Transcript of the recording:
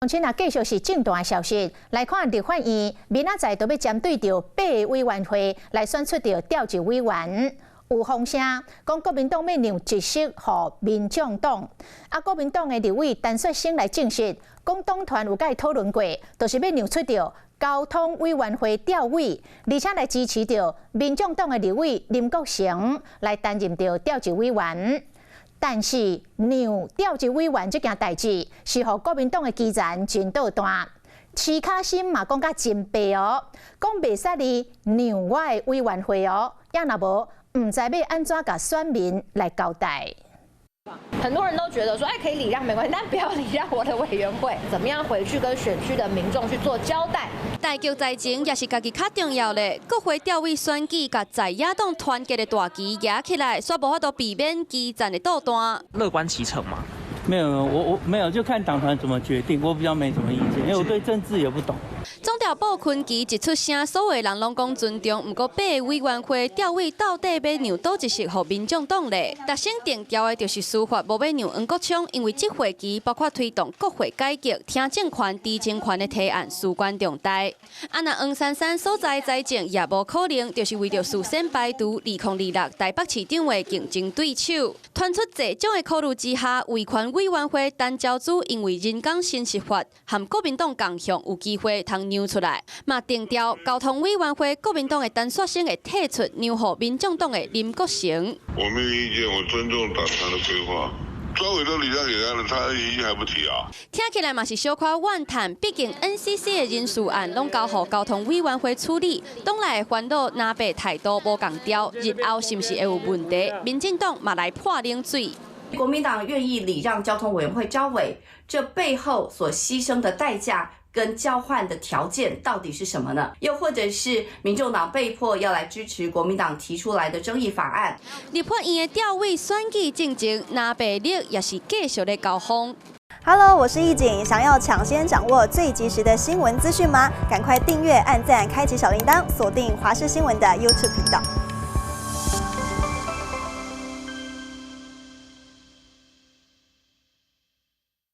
先啊，繼續是政壇的消息，來看立法院明仔載都欲針對著八个委員會來選出著召集委員。有風聲講國民黨欲讓一席予民眾黨，啊，國民黨的立委陳雪生來證實，講黨團有佮伊討論過，就是欲讓出著交通委員會召委，而且來支持著民眾黨的立委林國成來擔任著召集委員。但是讓召集委員這件代誌是予國民黨的基層真搗蛋，徐巧芯嘛講甲真白哦，講袂使你讓我的委員會哦，也若無，毋知欲按怎共選民來交代。很多人都覺得說，哎，可以禮讓沒關係，但不要禮讓我的委員會，怎麼樣回去跟選區的民眾去做交代？大局在前也是家己較重要咧。國會召委選舉，共在野黨團結的大旗舉起來，煞無法度避免基層的搗蛋。樂觀其成嘛？沒有，我沒有，就看黨團怎麼決定，我比較沒什麼意見，因為我對政治也不懂。總調布坤奇一出聲，所有人攏講尊重，毋過八个委員會召委到底欲讓佗一席予民眾黨咧？逐省定調的就是司法無欲讓黃國昌，因為這會期包括推動國會改革、聽證權、知情權的提案事關重大。啊，若黃珊珊所在財政也無可能，就是為著事先排除2026台北市長的競爭對手。傳出這種的考慮之下，維權委員會陳昭姿因為人工生殖法和國民黨共向有機會通讓出來，嘛定調交通委員會國民黨的陳雪生會退出，讓予民眾黨的林國成。我沒有意見，我尊重黨團的規劃。專委都禮讓給他了，他意見還不提啊？聽起來嘛是小可怨嘆，畢竟 NCC 的人事案攏交予交通委員會處理，黨內的煩惱藍白態度無仝調，日後是毋是會有問題？民進黨嘛來潑冷水。國民黨願意禮讓交通委員會召委，這背後所犧牲的代價跟交換的條件到底是什麼呢？又或者是民眾黨被迫要來支持國民黨提出來的爭議法案？立法院的召委選舉進程，藍白綠也是繼續咧交鋒。 Hello，我是易景，想要搶先掌握最及時的新聞資訊嗎？趕快訂閱、按讚、開啟小鈴鐺，鎖定華視新聞的 YouTube 頻道。